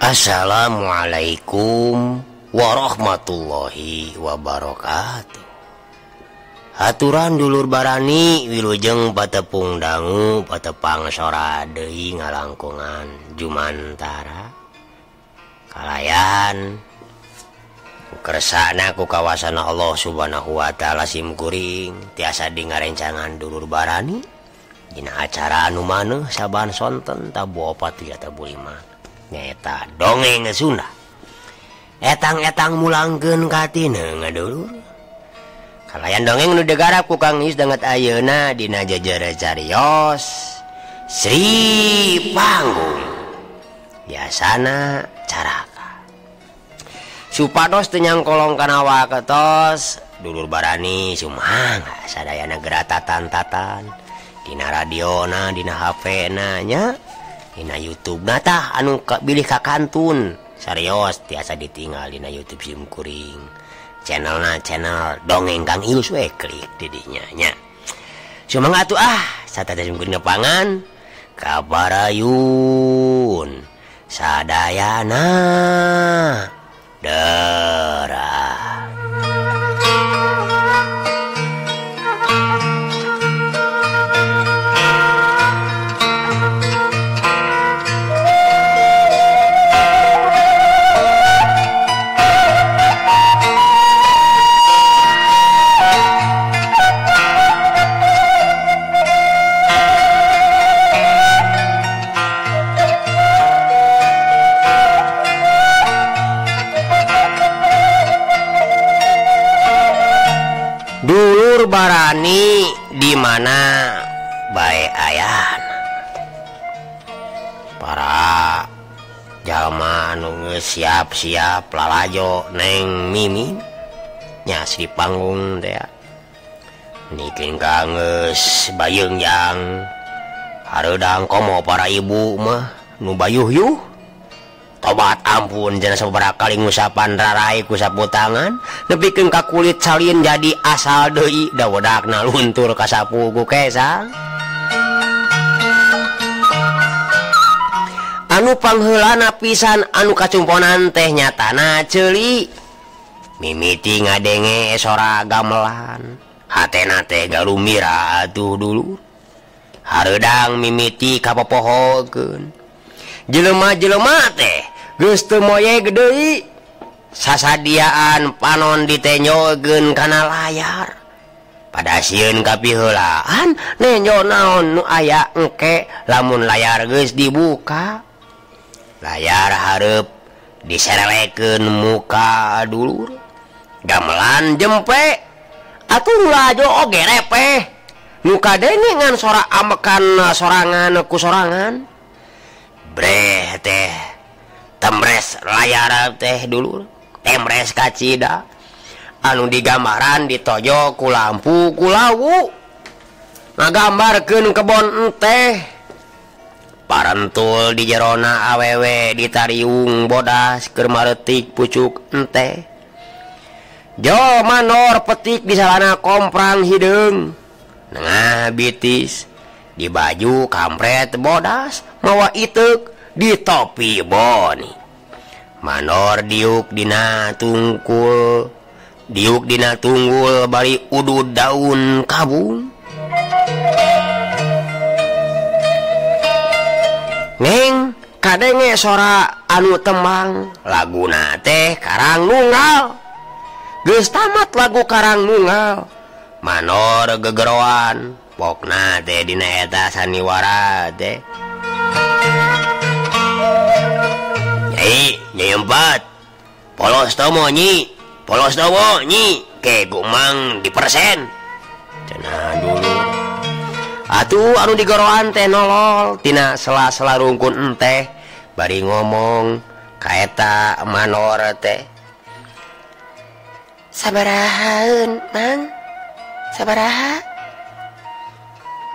Assalamualaikum warahmatullahi wabarakatuh. Aturan dulur barani wilujeng patepung dangu patepang sora deui ngalangkungan jumantara kalayan kersana ku kawasana Allah Subhanahu wa taala simkuring tiasa di ngarencangan dulur barani dina acara anu maneuh saban sonten tabu 4 tabu 5 nyaeta dongeng Sunda etang-etang mulangkeun katineng dulur kalayan dongeng nu digarap ku Kang Is danget ayeuna dina jejere carios Sri Panggung biasana caraka supados teu nyangkolong kana waketos dulur barani sumangga sadayana geratatan-tatan dina radiona dina HP na nya dina YouTube na tah anu bilih ka kantun serios tiasa ditinggal dina YouTube simkuring channelna channel dongeng Kang Ilus we klik didinya nya sumangga atuh ah satata simkuring nepangan kabarayun sadayana derah. Dulur barani di mana bae ayana para jalma anu geus siap-siap lalajo neng Mimin nya Sri Panggung teh nikeun ka geus bayeungjang hareudang komo para ibu mah nu bayuh-yuh tobat ampun jana sababaraha kali ngusapan rarai ku sapu tangan nepikeun ka kulit salin jadi asal deui da wedakna luntur ka sapu ku kesang anu pangheulana pisan anu kacumponan teh nyatana ceuli mimiti ngadenge sora gamelan hatena teh galumira atuh dulur hareudang mimiti kapopohokeun jelema-jelema teh geus teu moyeg deui sasadiaan panon ditenjokeun kana layar pada sieun kapiheulaan nenjo naon nu aya engke lamun layar geus dibuka layar hareup diserelekeun muka dulur gamelan jempe atuh lalajo oge repeh nu kadenge ngan sora amekan sorangan ku sorangan breh teh temres layar teh dulur temres kacida anu digambaran ditojo ku lampu ku lawu ngagambarkeun kebon teh parentul di jerona awewe ditariung bodas keur maretik pucuk enteh jo manor petik di salana komprang hideung nengah bitis di baju kampret bodas mawa iteuk di topi boni manor diuk dina tungkul diuk dina tunggul bari udud daun kabung neng kadenge sora anu tembang laguna teh Karang Nunggal geus tamat lagu Karang Nunggal manor gegeroan pokna teh dina eta saniwara teh nyai nyai empat polos tomo nyi polos tomo nyi ke gumang di persen cenah dulu atuh anu digoroan teh nolol tina sela-sela rungkun enteh bari ngomong ka eta manor teh sabarahaeun mang sabaraha.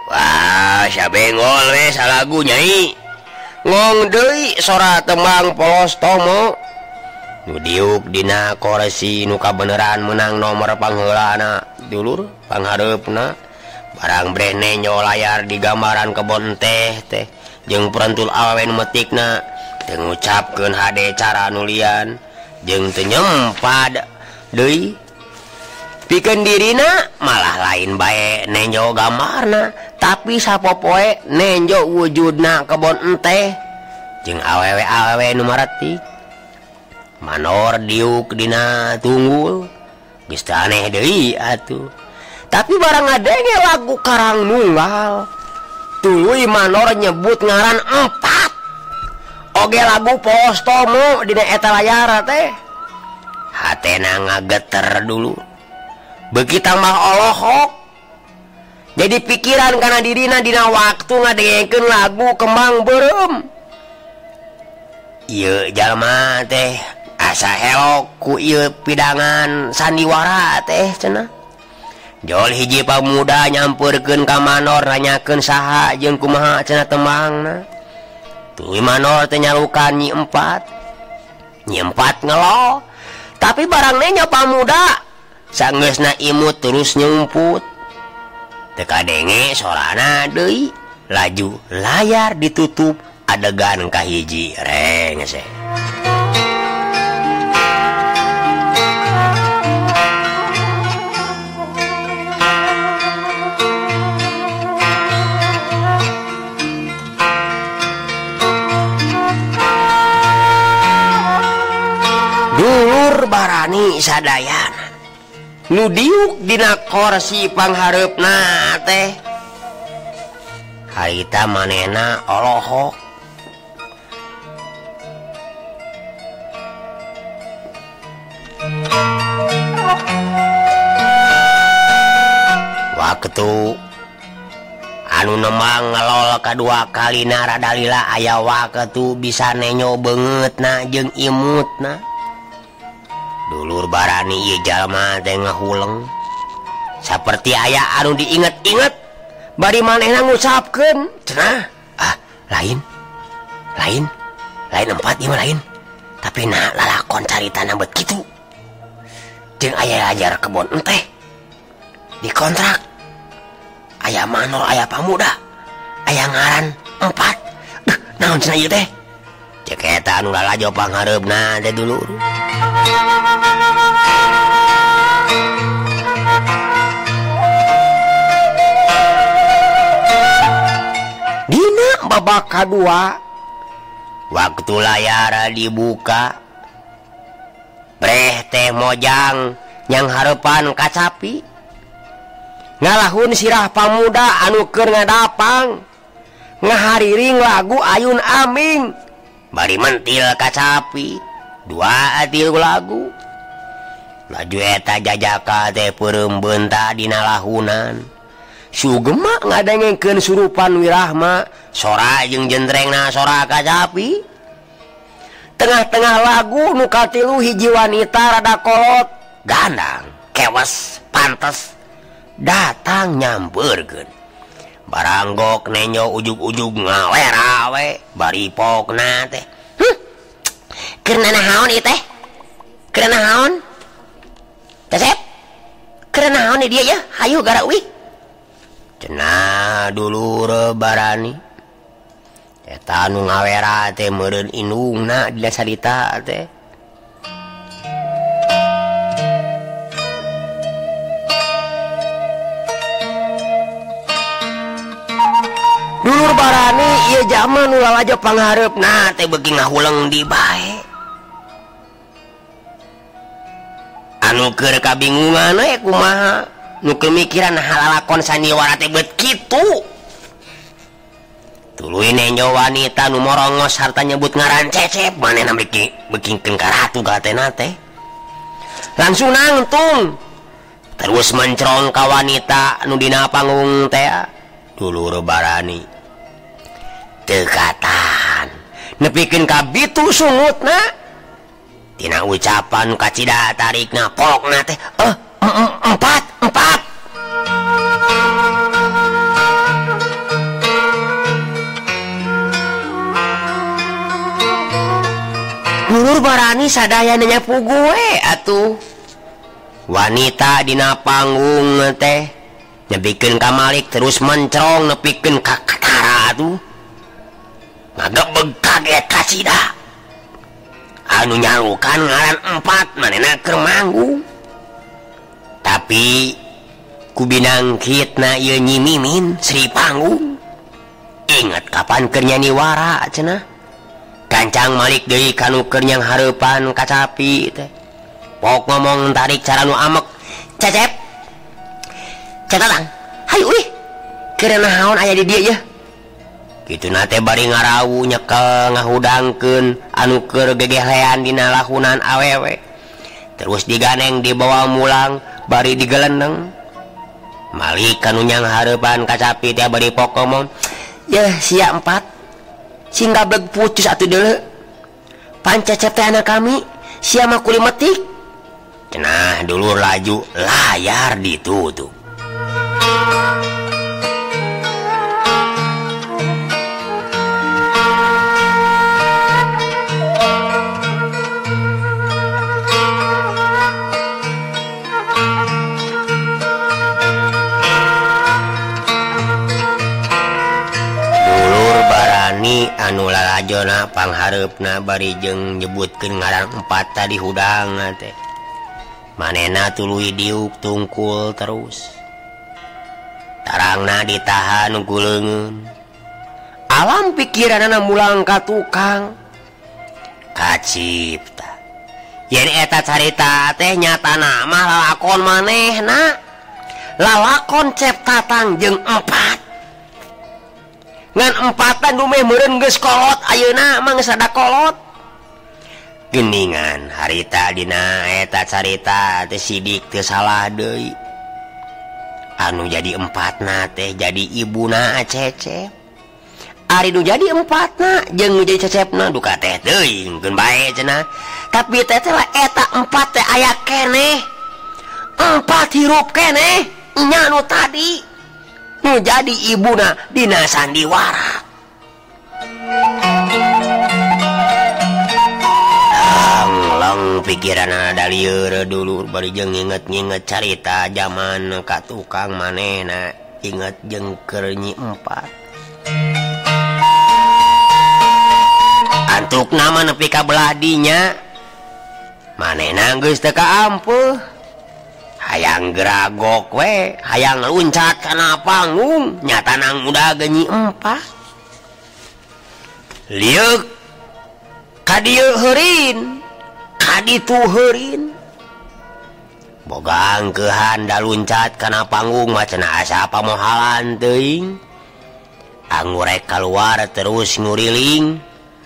Wah, sabengol we salagu nyai. Ngong deui sora tembang polos tomo. Nu diuk dina koresi nu kabeneran menang nomor pangheulana dulur panghareupna. Barang breh nenjo layar di gambaran kebon teh teh jeung perentul awewe nu metikna Teu ngucapkeun hade cara nulian jeung teu nyempad deui. Pikeun dirina malah lain bae nenjo gambarna, tapi sapopoe nenjo wujudna kebon enteh jeung awewe-awewe nu maretik. Manor diuk dina tunggul geus teu aneh deui atuh. Tapi barang ngadenge lagu Karang Nunggal, tuluy Manor nyebut ngaran empat. Oge lagu Postomo dina eta layar teh. Hatena ngageter dulu. Beuki tambah olohok. Jadi pikiran kana dirina dina waktu ngadengekeun lagu Kembang Beureum. Ieu jalma teh asa helok ku ieu pidangan sandiwara teh cenah. Jol hiji pamuda nyampeurkeun ka Manor nanyakeun saha jeung kumaha cenah tembangna. Tuluy Manor teh nyalukan Nyi Empat. Nyi Empat ngelo. Tapi barang nenya pamuda sanggeusna imut terus nyumput. Teu kadenge sorana deui. Laju layar ditutup adegan kahiji rengse. Dulur barani sadayana nu diuk dina korsi panghareupna teh harita manehna olohok. Waktu anu nemang ngelol kadua kalina rada lila aya waktu bisa nenyo beungeutna jeung imutna. Dulur barani ieu jalma teh ngahuleng saperti aya anu diinget-inget bari manehna ngucapkeun cenah, ah lain lain lain empat ieu mah lain, tapi nah lalakon caritana bet kitu jeung aya ajar kebon enteh dikontrak aya Manor aya pamuda aya ngaran empat. Naon cenah ieu teh? Cek eta anu lalajo panghareupna teh dulur. Dina babak kadua waktu layar dibuka breh teh mojang yang harepan kacapi ngalahun sirah pamuda anu keur ngadapang ngahariring lagu Ayun Aming bari mentil kacapi dua tilu lagu. Laju eta jajaka teh peureum beunta dina lahunan. Sugema ngadengkeun surupan wirahma sora jeung jentrengna sora kacapi. Tengah-tengah lagu nu katilu hiji wanita rada kolot gandang kewas pantes datang nyampeurkeun. Baranggok nenyo ujug-ujug ngawera we bari pokna teh. Keur nanaon ieu teh? Keur nanaon? Cecep? Keur nanaon dia ya? Hayu gara uih. Cenah dulur barani. Eta anu ngawera teh meureun indungna dina carita teh. Dulur barani ieu jalma nu lalajo panghareupna teh beuki ngahuleng di bae. Anu keur kabingungan we kumaha, nu keur mikiran halalakon sandiwara teh beut kitu. Tuluy nenjo wanita nu morongos harta nyebut ngaran Cecep manehna beuki ka ratu gatena teh. Langsung nangtung. Terus mencrong ka wanita nu dina panggung teh. Dulur barani teu katahan nepikeun ka bitu sungutna tina ucapan kacida tarikna polokna teh empat empat. Dulur barani sadayana nyapu gue atuh. Wanita dina panggung teh nepikeun ka Malik terus mencrong nepikeun ka katara atuh. Ngagebeg Kaget kacida anu nyarukan ngaran empat manehna keur manggung. Tapi ku binangkitna ieu Nyi Mimin Sri Panggung. Ingat kapan keur nyaniwara cenah. Gancang malik deui kanu keur nyang hareupan kacapi teh. Pok ngomong tarik cara nu amek. Cecep. Cetatang. Hayu ih. Keur naon aya di dieu yeuh. Kituna teh bari ngarawu nyekel ngahudangkeun anu keur gegehlean dina lahunan awewe. Terus diganeng dibawa mulang bari digelendeng. Malik kanu nyang hareupan kacapi teh bari pok ngomong, "Yeuh sia empat. Sing gableg pucus atuh deuleu. Pan Cecep teh anak kami, sia mah kuli metik." Cenah dulur laju layar ditutup. Anu lalajona panghareupna bari jeung nyebutkeun ngaran empat tadi hudang teh. Manehna tuluy diuk tungkul terus. Tarangna ditahan ku leungeun. Alam pikiranana mulang ka tukang. Kacipta. Yen eta carita teh nyatana mah lalakon manehna. Lalakon Cep Tatang jeung empat. Ngan empatan dumeh meureun geus kolot ayeuna mah geus ada kolot. Geningan harita dina eta carita teh sidik teu salah deui. Anu jadi empatna teh jadi ibuna Cecep. Ari nu jadi empatna jeung nu jadi Cecepna duka teh teuing keun bae cenah. Tapi teh teh eta empat teh aya keneh. Empat hirup keneh nya nu tadi. Nu jadi ibuna dina sandiwara. Lang pikiranna dalieur dulur bari jeung nginget-nginget carita jaman ka tukang manehna inget jeung keur Nyi Empat. Antukna mah nepi ka belah dinya manehna geus teu kaampuh. Hayang geragok we, hayang luncat kana panggung, nyata nang udah Nyi Empat. Lieuk ka dieu heurin, ka ditu heurin. Boga angkeuhan da luncat kana panggung mah cenah asa pamohalan teuing. Angurek kaluar terus nguriling,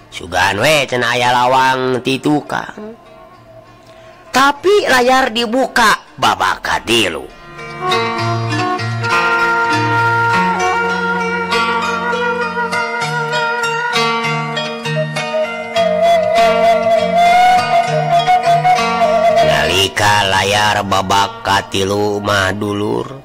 sugan we cenah aya lawang ti tukang. Tapi layar dibuka babak katilu. Nalika layar babak katilu mah dulur.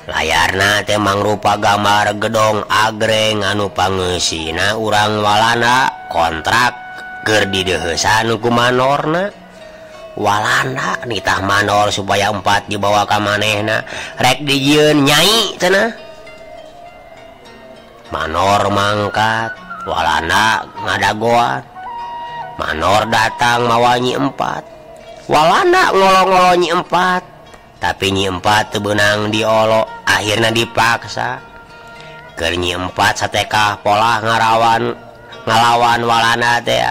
Layarna teh mangrupa gambar gedong agreng anu pangeusina urang Walanda kontrak keur dideuheusan ku manorna. Walanda nitah manor supaya empat dibawa ka manehna rek dijieun nyai cenah. Manor mangkat, Walanda ngadagoan. Manor datang mawa Nyi Empat. Walanda ngolo-ngolo Nyi Empat, tapi Nyi Empat teu beunang diolo, akhirna dipaksa. Keur Nyi Empat satekah polah ngalawan Walanda teh.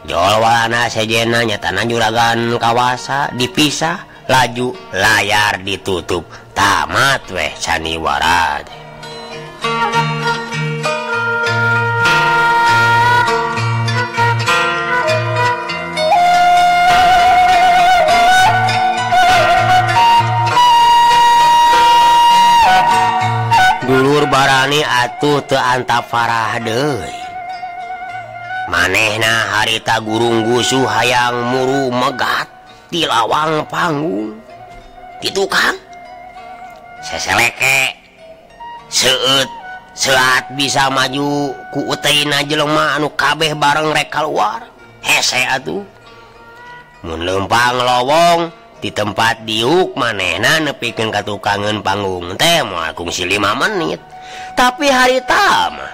Jol Walanda sejena nyatana juragan kawasa dipisah laju layar ditutup tamat weh saniwara. Dulur barani atuh teu antap farah deui. Manehna harita gurung gusuh hayang muru megat di lawang panggung. Di tukang seseleke seueut seat bisa maju ku uteina jelema anu kabeh bareng rek kaluar. Hese atuh. Mun leumpang lowong di tempat diuk manehna nepikeun ka tukangeun panggung teh moal kungsi 5 menit. Tapi harita mah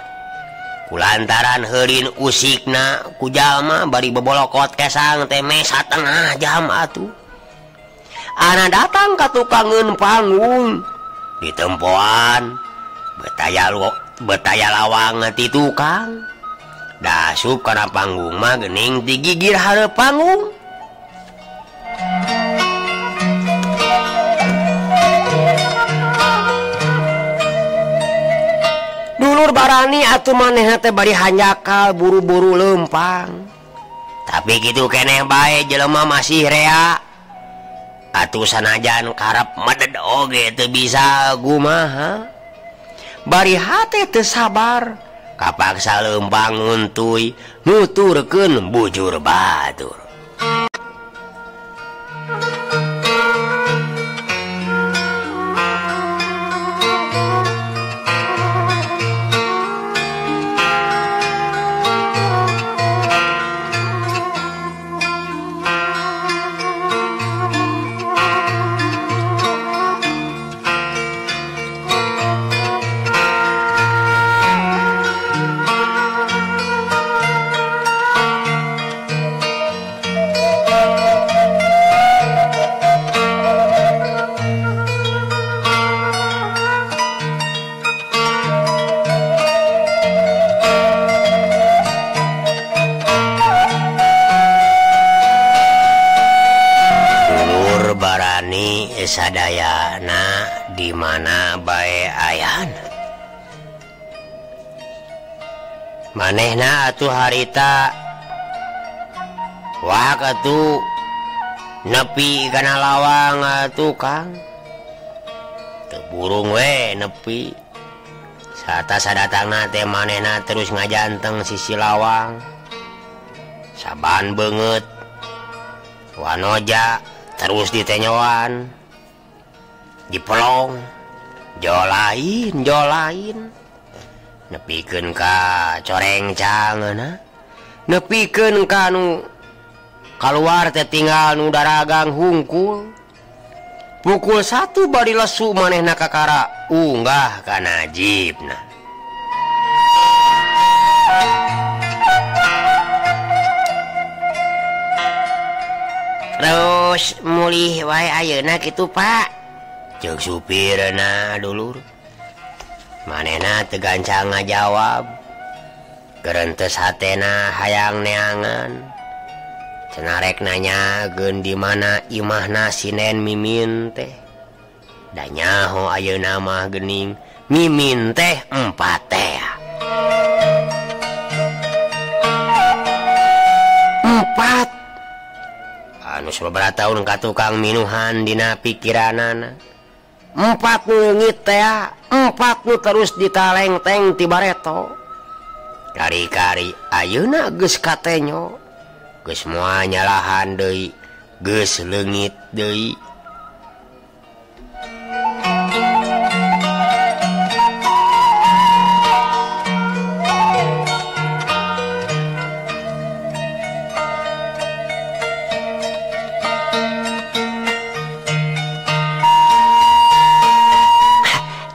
Kulantaran heurin usikna ku jalma bari bebolokot kesang teh meh satengah jam atuh. Ana datang ka tukangeun panggung ditempoan betaya lawang ti tukang. Dasup kana panggung mah geuning digigir hareup panggung. Dulur barani atuh manehna teh bari hanjakal buru-buru lempang. Tapi kitu keneh bae jelema masih rea. Atuh sanajan karep meded oge teu bisa kumaha. Bari hate teu sabar, kapaksa lempang nguntuy nuturkeun bujur batur. Sadayana di mana bae ayana manehna atuh harita wah atuh nepi kana lawang atuh Kang teu burung we nepi sarta sadatangna teh manehna terus ngajanteng sisi lawang saban beungeut wanoja terus ditenyoan dipelong jolain nepikeun ka corengcangeuna nepikeun ka nu kaluar teh tinggal nu daragang hungkul. Pukul 1 bari lesu manehna kakara unggah kana jipna. Terus mulih wae ayeuna kitu Pak. Ceuk supirna dulur. Manehna teu gancang ngajawab. Gerentes hatena hayang neangan. Cenah rek nanyakeun di mana imahna sinen Mimin teh. Da nyaho ayeuna mah geuning Mimin teh empat teh. Empat. Anu sababaraha taun ka tukang minuhan dina pikiranana. Empat nu leungit teh, empat nu terus ditalengteng ti bareto. Kari-kari ayeuna geus katenyo. Geus moal nyalahan deui, geus leungit deui.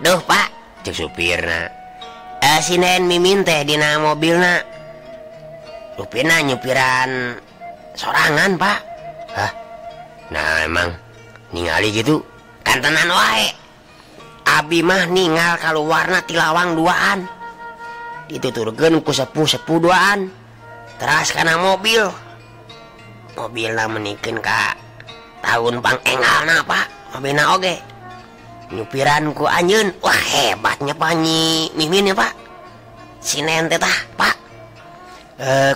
Duh Pak, cek supirna. Sinen Mimin teh dina mobilna. Rupina nyupiran sorangan Pak. Hah? Nah emang ningali gitu kantenan wae. Abi mah ningal kaluarna ti lawang duaan. Dituturkeun ku sepuh-sepuh duaan. Teras kana mobil. Mobilna menikeun ka tahun pangengalna Pak. Mobilna oge. Nyupiran ku anjeun. Wah hebatnya Pak Nyi Mimin ya Pak. Sinen teh tah Pak.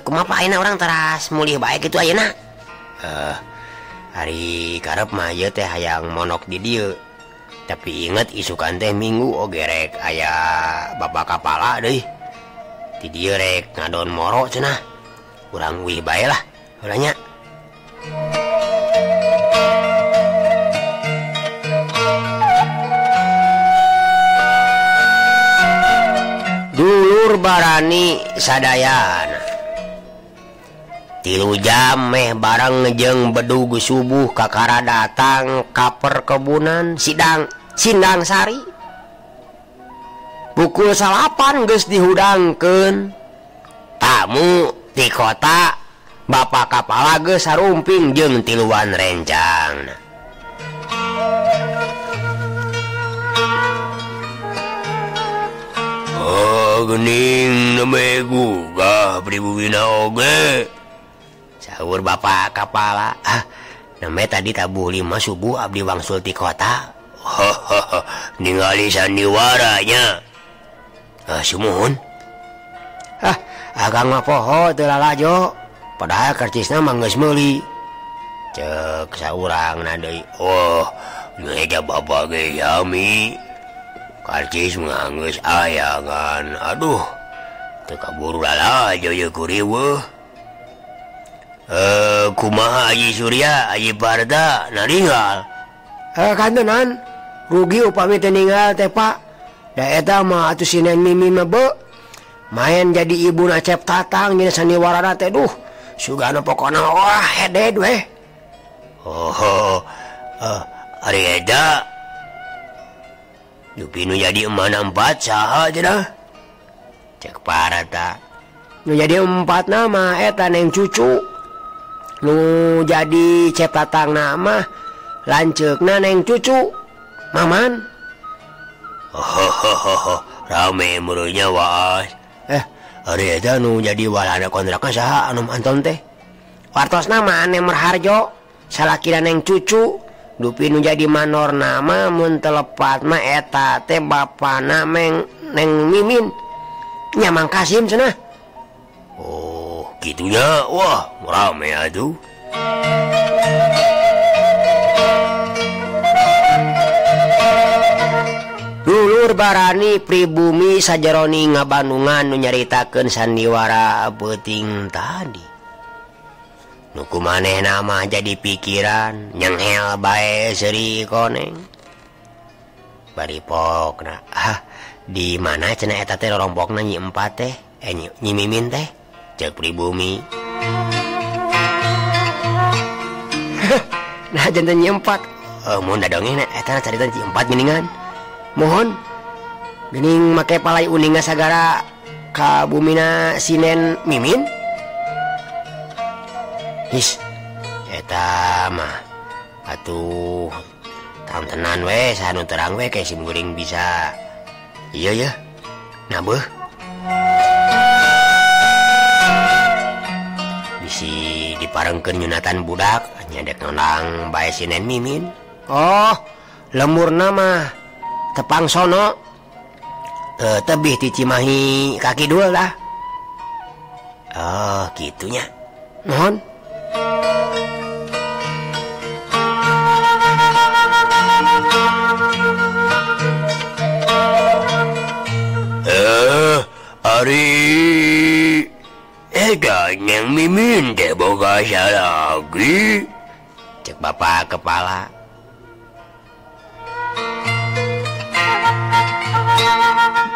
Kumaha Pak ayeuna urang teras mulih bae kitu ayeuna. Hari karep mah ieu teh hayang monok di dieu. Tapi inget isukan teh minggu oge rek aya bapak kapala deui. Di dieu rek ngadon moro cenah. Urang uih bae lah heula nya. Dulur barani sadayana 3 jam meh bareng jeung bedug subuh kakara datang ka perkebunan sidang Sindang Sari. Pukul 8 geus dihudangkeun. Tamu di kota Bapak Kapala geus sarumping jeung tiluan rencang. Oh geuning nembe gugah pribumina oge. Sahur Bapak Kapala, ah nembe tadi tabuh 5 subuh abdi wangsul ti kota. Ningali sandiwaranya. Ah sumuhun. Ah akang mah poho teu lalajo. Padahal karcisna mah geus meuli. Ceuk saurangna deui. Oh, ngeja bapak ge yami. Karcis mah geus aya ngan. Aduh, teu kaburu lalajo ye kuriweuh. Kumaha Haji Surya, Haji Parta naringgal. Kantenan rugi upami teu ninggal teh Pak. Da eta mah atuh si Neng Mimi mah be main jadi ibu Acep Tatang jeung sandiwarana teh duh sugana pokona wah heded weh. Oh, ari eta dupi nu jadi emana empat saha cenah? Cek Parta. Nu jadi empat nama eta Neng Cucu. Nu jadi Cep Tatang nama lanceukna Neng Cucu Maman. Oh, rame murunya waas. Ari eta nu jadi walana kontrakan saha anu Anton teh? Wartosna mah Ane Merharjo, salakina Neng Cucu. Dupi nu jadi manor nama mun telepat mah eta teh bapana meng Neng Mimin. Nya Mang Kasim cenah. Oh, gitunya. Wah, rame atuh. Dulur barani pribumi sajeroni ngabandungan nu nyaritakeun sandiwara peuting tadi. Nu kumanehna mah jadi pikiran nyenghel bae seuri koneng. Bari pokna, ah di mana cenah eta teh rorompokna Nyi Empat teh, Nyi Mimin teh, ceuk pribumi. Nah janten Nyi Empat, mun dadongeng eta carita Nyi Empat geuningan. Mohon geuning make palai uninga sagara ka bumina sinen Mimin. His eta mah atuh tenan we saha nu terang we kayak sim kuring bisa. Iya ya. Nah beuh. Bisi diparengkeun nyunatan budak nya dek nonang bae sinen Mimin. Oh, lemurna mah tepang sono tebih ti Cimahi kaki dua lah. Oh, gitunya. Mohon. Ari Neng Mimin teh boga salagi. Cek bapak kepala.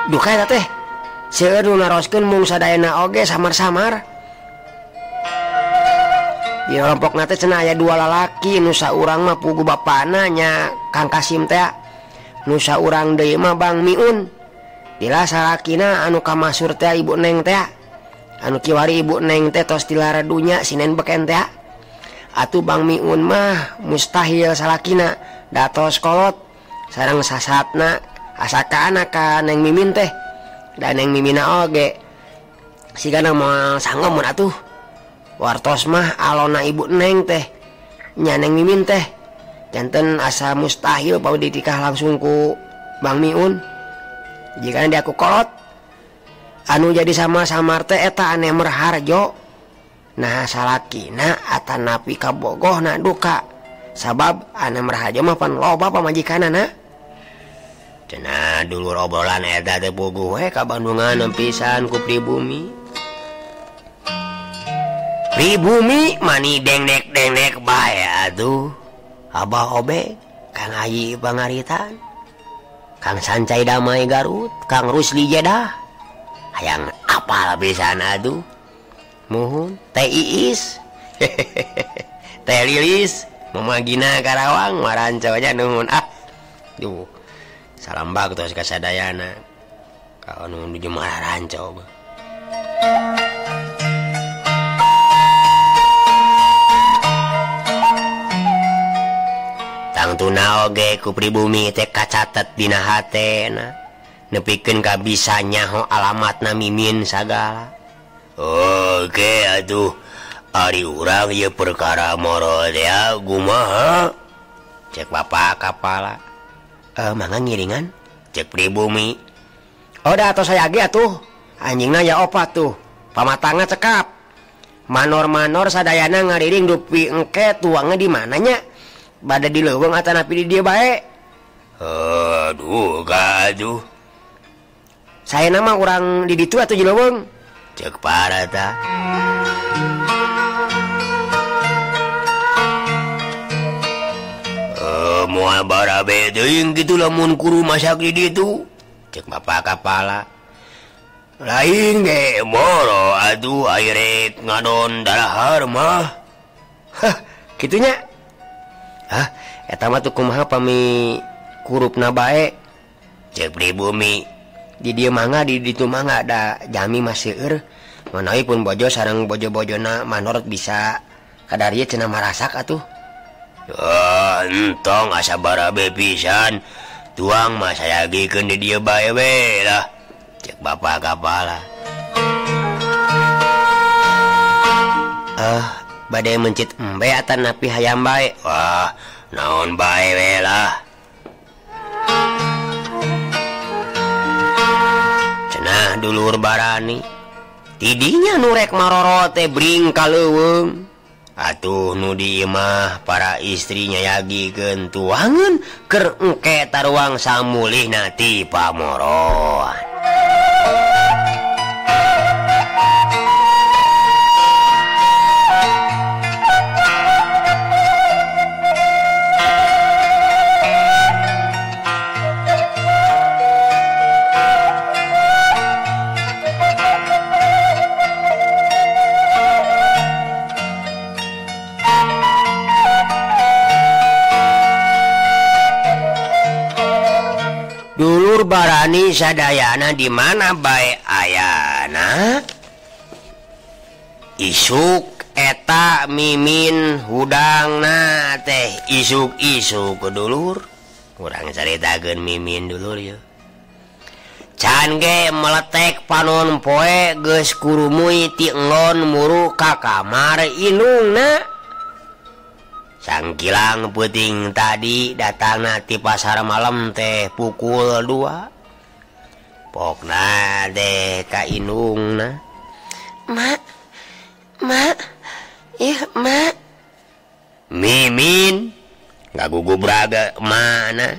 Duka eta teh seueur nu naroskeun mung sadayana oge samar-samar. Di rompokna teh cenah aya dua lalaki nu saurang mah pugu bapana nya Kang Kasim teh. Nu saurang deui mah Bang Miun. Dila salakina anu kamasur teh Ibu Neng teh. Anu kiwari Ibu Neng teh tos dilara dunya sinen beken teh. Atuh Bang Miun mah mustahil salakina da tos kolot sareng sasatna asa ka anak ka Neng Mimin teh. Dan Neng Mimina oge sigana moal sanggup mun atuh. Wartos mah alona Ibu Neng teh nya Neng Mimin teh janten asa mustahil pau ditikah langsung ku Bang Miun. Jika dia aku kolot anu jadi sama-samar teh eta Ane Merharjo. Nah salakina atanapi kabogohna duka sabab Ane Merharjo mah pan loba pamajikanana. Cenah dulur obrolan eta teh puguh we ka Bandungan pisan ku pribumi. Pribumi mani dengdek-dengdek bae atuh. Abah Obek, Kang Haji Pangaritan, Kang Sancai Damai Garut, Kang Rusli Jedah. Hayang apal pisan atuh. Muhun Teh Iis. Teh Lilis, Mama Gina Karawang maranconya nuhun ah. Duh. Salam baktos ka sadayana. Ka anu nuju maranco. Tangtuna oge ku pribumi teh kacatet dina hatena. Nepikeun ka bisa nyaho alamatna Mimin sagala. Oke atuh ari urang ieu perkara moro teh kumaha? Cek bapak kapala. Mangga ngiringan? Cek pribumi. Oh da atuh saya ge atuh. Anjingna ya opat tuh. Pamatangna cekap. Manor-manor sadayana ngariring dupi engke tuangna di mananya? Bada di leuweung atanapi di dieu bae. Aduh gaduh. Saya nama urang di ditu atuh di leuweung. Cek parata. Moal barabe teuing kitu lamun kuru masak di ditu. Cek bapak kapala. Lain ge moro atuh airek ngadon darahar mah. Hah, kitunya. Hah, eta mah tuh kumaha pami kurupna bae. Cek pribumi. Di dieu mangga di ditu mangga da jami mah seueur. Manawi pun bojo sareng bojo-bojona manor bisa kadarieu cenah marasak atuh. Ah, entong asa barabe pisan. Tuang mah sayagikeun di dieu bae we lah. Cek bapak kapala. Bade mencit embe atanapi hayam bae. Wah, naon bae we lah. Cenah dulur barani. Tidinya nu rek maroro teh bring ka leuweung. Atuh nu di imah para istri nyayagikeun tuangeun keur engke taruang samulihna ti pamoroan. Dulur barani sadayana di mana bae ayana? Isuk eta Mimin hudangna teh isuk-isuk dulur. Urang caritakeun Mimin dulur yeuh. Can ge meletek panon poe geus kurumuy ti enggon muru ka kamar indungna. Sangkilang peuting tadi datangna ti pasar malam teh pukul 2. Pokna teh ka indungna. Mak, mak, ih mak. Mimin ngagugubraga mana?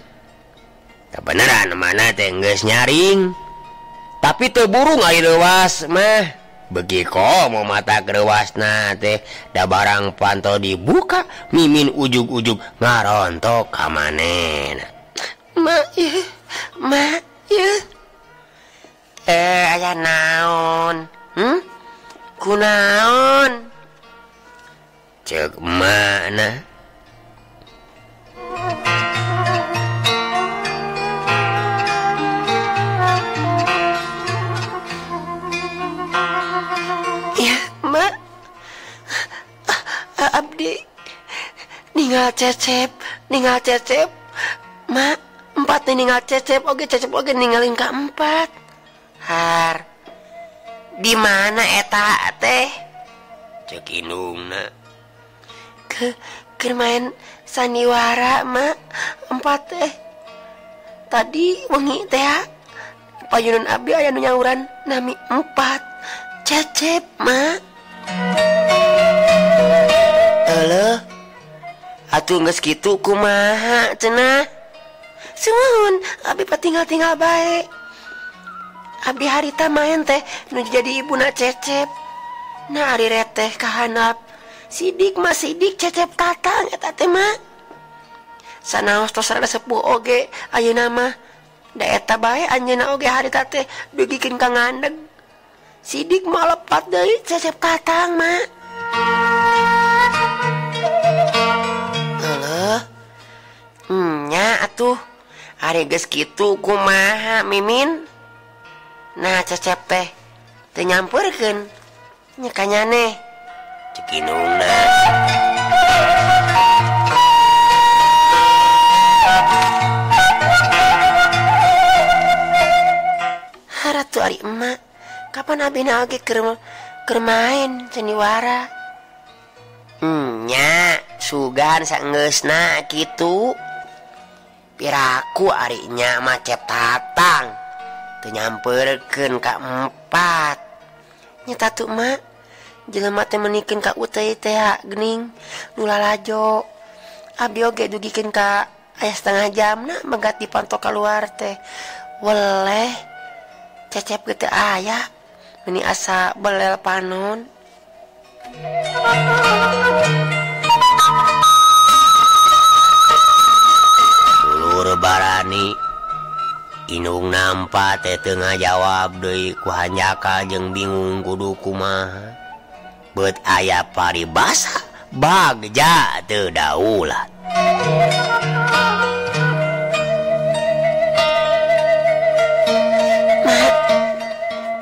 Tah beneran mana teh geus nyaring. Tapi teu burung ari leuwas mah. Begi komo mata kerewasna teh da barang panto dibuka Mimin ujug-ujug ngarontok ka manehna. Mak ieu, mak ieu. Aya naon? Kunaon? Cek mana? Abdi ninggal cecep mak empat ninggal cecep oge ninggalin ka empat. Har di mana eta teh? Cek indungna. Ke main sandiwara mak empat teh. Tadi wengi teh payunun abdi aya nu nyauran nami empat cecep mak. Eleuh, atuh geus kitu kumaha cenah? Suhun, abi patinggal-tinggal bae. Abdi harita main teh nu jadi ibuna Cecep. Nah ari reteh kahanap. Sidik mah sidik Cecep tatang eta teh mah. Sanaos tos rada sepuh oge ayeuna mah. Da eta bae anjeunna oge harita teh dugikeun ka ngandeg. Sidik mah lepat deui Cecep tatang mah. Nya atuh ari geus kitu kumaha Mimin? Nah Cecep teh teu nyampeurkeun nya ka nyaneh. Cek indungna. atuh ari emak. Kapan abina oge keur main sandiwara? Nya, sugan saenggeusna kitu. Piraku ari nya mah Cep Tatang teu nyamperkeun ka empat. Nya tatu mak, jelema teh menikeun ka uteuy teh geuning nu lalajo. Abdi oge dugikeun ka aya setengah jamna megat dipanto keluar teh. Weleh Cecep ge teu aya, meuni asa belel panon. Dulur barani inung nampa teh teu ngajawab deui ku hanjakal jeung bingung kudu kumaha. Beut aya paribasa bagja teu daulat. Mak,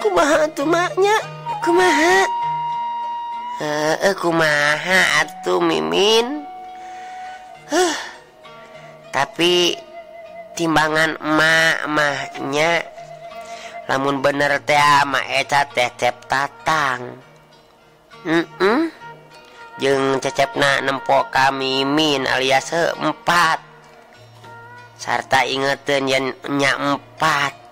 kumaha atuh maknya? Kumaha? Kumaha atuh Mimin? Tapi timbangan emak mahnya lamun bener teh ma eta teh Cep Tatang. Jeung Cecepna nempo ka Mimin alias empat. Sarta ingeteun yen nya empat.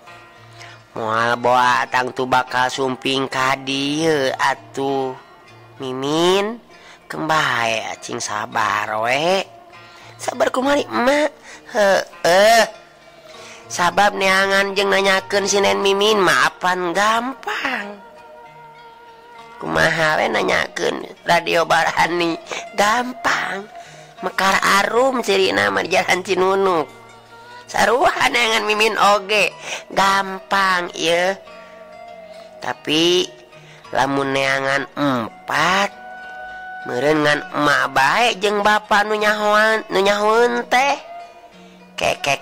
Moal boa tangtu bakal sumping ka dieu atuh. Mimin kembae acing sabar we. Sabar kumari emak. Heeh. Sabab neangan jeung nanyakeun si Nen Mimin mah apan gampang. Kumaha we nanyakeun radio Barani gampang. Mekar arum cirina mah di jalan Cinunuk. Sarua neangan Mimin oge gampang ieu. Tapi lamun neangan empat meureun ngan emak bae jeung bapa nu nyahoan nu nyahoeun teh. Keke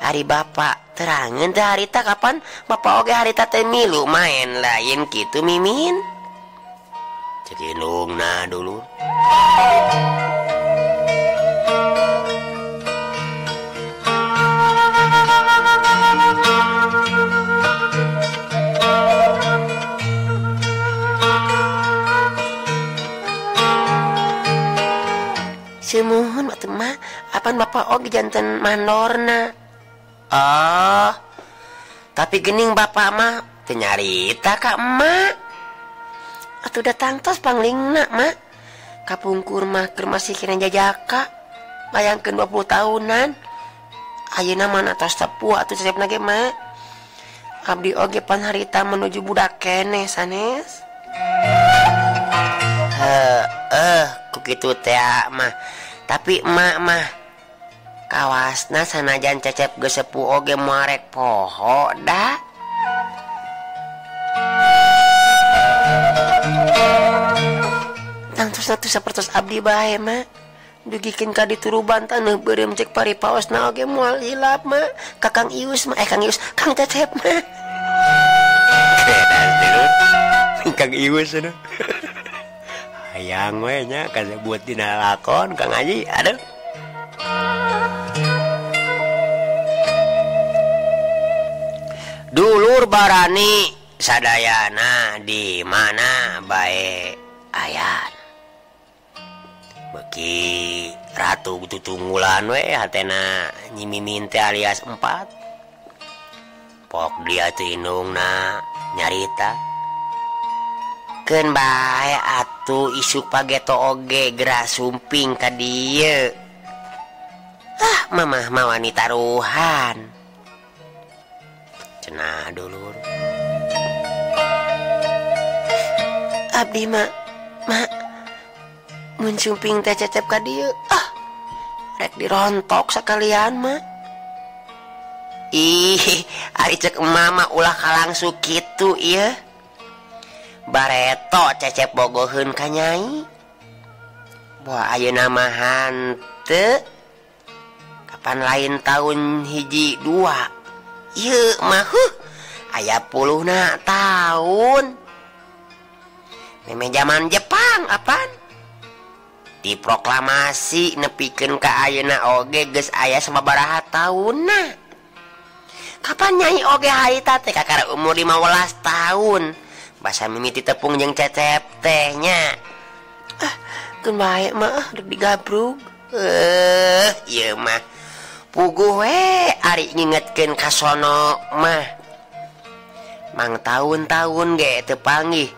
ari bapak terangeun teh harita kapan bapak oge harita teh milu main lain kitu Mimin. Cek indungna dulur. Sumuhun atuh mah apan bapak oge janten mandorna. Oh, tapi gening bapak mah teu nyarita ka emak. Atuh datang tos panglingna mak. Kapungkur mah keur masih kena jajaka. Bayangkeun 20 tahunan. Ayeuna mah atos tepuh atuh Cecepna ge mak. Abdi oge pan harita menuju budak keneh sanes. Heeh, ku kitu teh mah. Tapi emak mah kawasna sanajan Cecep geus sepuh oge moal rek poho da. Tangtosna teu sapertos abdi bae mak. Dugikeun ka dituruban taneuh beureum cek paripaosna oge moal hilap mak. Ka Kang Ius mah Kang Ius, Kang Cecep mah. Kang Ius cenah. Hayang we nya kasebut dina lakon Kang Haji aduh. Dulur barani sadayana di mana bae ayan. Beki ratu tutunggulan we hatena Nyi Mimin teh alias empat. Pok dia teh indungna nyarita. Keun bae atuh isuk pageto oge geura sumping ka dieu. Ah, mamah mah wani taruhan. Cenah dulur. Abdi mak, mak mun sumping teh Cecep ka dieu. Ah, rek dirontok sakalian mak. Ih, ari cek emak mah ulah kalangsu kitu ieu. Bareto Cecep bogoheun ka Nyai. Boa ayeuna mah hanteu. Kapan lain tahun hiji dua. Ieu mah huh, aya puluhna tahun. Meme zaman Jepang apan? Diproklamasi nepikeun ka ayeuna oge geus aya sababaraha taunna. Kapan nyai oge harita teh kakara umur 15 tahun. Basa mimiti tepung jeung Cecep teh nya. Ah, keun bae mah rek digabrug. Ieu mah puguh we ari ngingetkeun ka sono mah. Mang tahun-tahun ge teu panggih.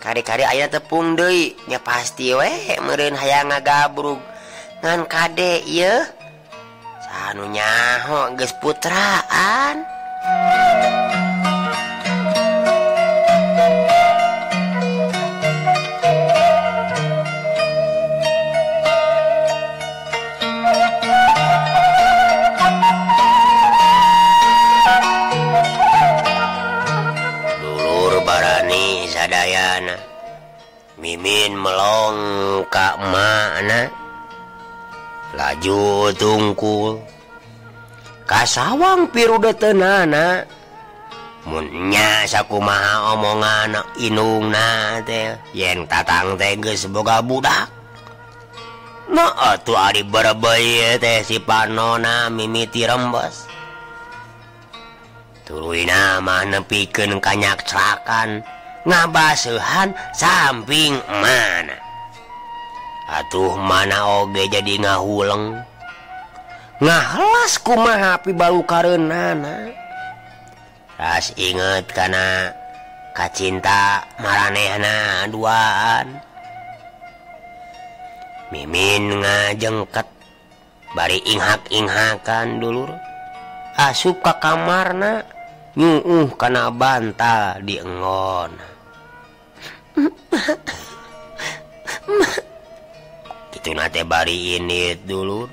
Kari-kari aya tepung deui nya pasti we meureun hayang ngagabrug. Ngan kade ieu anu nyaho geus putraan. Dulur barani sadayana mimin melong ka emakna laju tungkul kasawang pirude tenana mun nya sakumaha omongan indungna teh yen tatang teh geus boga budak. Nah atuh ari berebeuy teh si panona mimiti rembes tuluyna mah nepikeun kanyakcrakan ngabaseuhan samping mana. Atuh mana oge jadi ngahuleng ngahelas kumaha pibalukareunana. Ras inget kana kacinta maranehna duaan. Mimin ngajengket bari inghak-inghakan dulur. Asup ka kamarna nyuuh kana bantal diengon. Kitu na teh bari init dulur.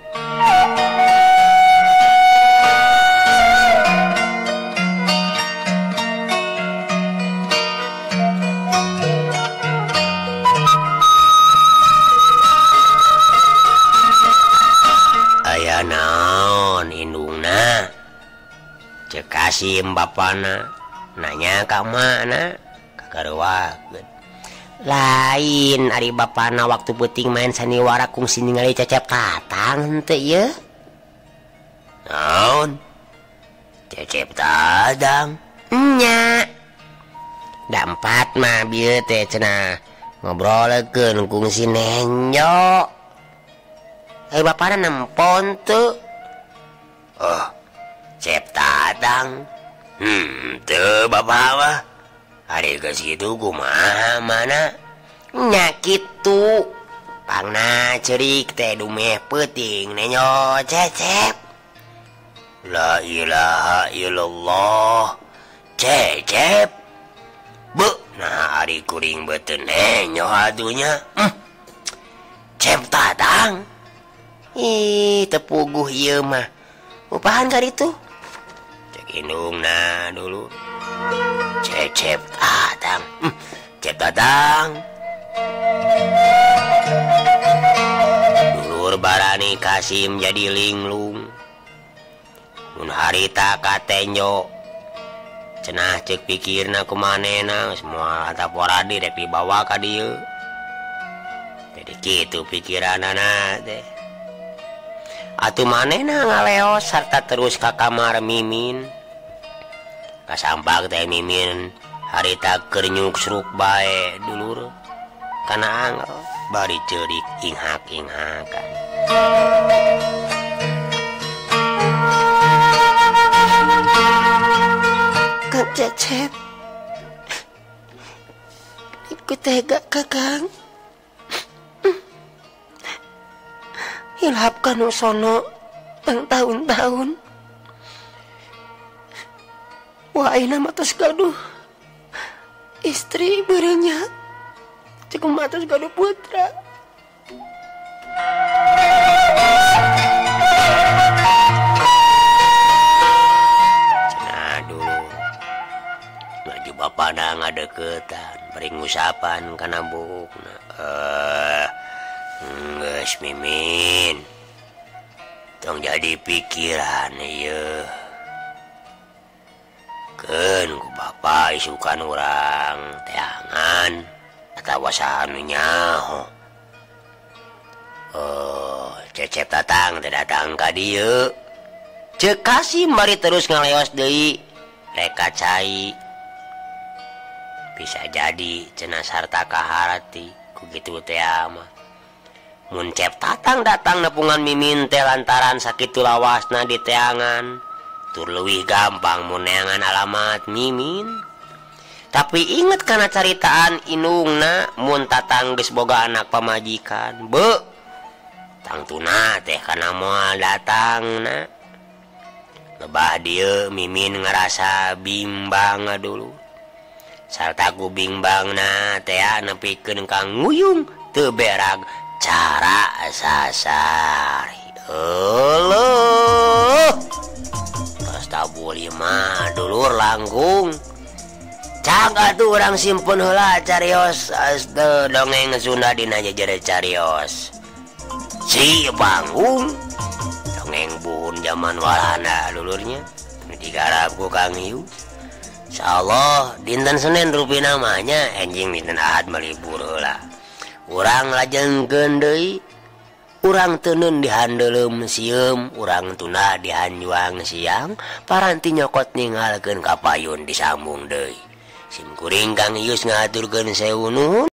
Aya naon indungna? Cek Kasim bapana nanya ka mana kakaruwakeun. Lain ari bapana waktu peuting main saniwara kungsi ningali Cecep Tatang henteu ieu. Naon? Cecep Tatang? Nya. Da empat mah bieu teh cenah ngobrolkeun kungsi nenjo. Ari bapana nempon teu? Oh, Cecep Tatang. Teu bapak mah. Ari geus kitu kumaha mana? Nya kitu. Pangna ceurik teh dumeh peuting nenyo Cecep. La ilaha illallah. Cecep. Beuh, nah ari kuring beuteun nenyo atunya. Cep Tatang. Ih, tepuguh ieu mah. Upahan ka ditu? Cek indungna dulu. Cecep Tatang. Cep Tatang. Dulur barani Kasim jadi linglung. Mun harita katenjo cenah cek pikirna kumanehna semua taporadi rek dibawa ka dieu. Jadi kitu pikiranana teh. Atuh manehna ngaleos sarta terus ka kamar Mimin. Kasampak teh Mimin harita keur nyuksruk bae dulur kana angel bari ceurik inghak-inghakan. Kang Cecep, ku tega Kakang. Hilap kanu sono tang tahun-tahun. Wah, ayeuna mah tos gaduh istri beureunnya. Cukup mah tos gaduh putra. Cenah dulu maju bapana ngadeukeutan bari ngusapan kana buukna. Geus Mimin, tong jadi pikiran ieu. Keun ku bapa isukan urang teangan atawa saha nu nyaho. Oh, Cecep Tatang teh datang ka dieu. Cek Kasim bari terus ngaleos deui reka cai. Bisa jadi cenah sarta kaharti ku kitu teh mah. Mun Cep Tatang datang nepungan Mimin teh lantaran sakitu lawasna di teangan. Tur leuwih gampang mun neangan alamat Mimin. Tapi inget kana caritaan indungna mun Tatang geus boga anak pamajikan. Be tangtuna teh kana moal datangna. Lebah dieu Mimin ngarasa bimbang dulu. Sarta ku bimbangna teh nepikeun ka nguyung teu berag cara sasari. Euleuh. Tos tabuh 5 dulur langkung. Cak atuh urang simpen heula carios dongeng Sunda dina jejere carios. Si Panggung dongeng buhun zaman Walanda dulurnya digarap ku Kang Ius. Insyaallah dinten Senin rupina mah nya enjing dinten Ahad melibur heula. Urang lajengkeun deui, urang teuneun dihandeuleum sieum, urang tuna dihanjuang siang, paranti nyokot ninggalkeun ka payun disambung deui. Sim kuring Kang Ius ngaturkeun sewu nuhun.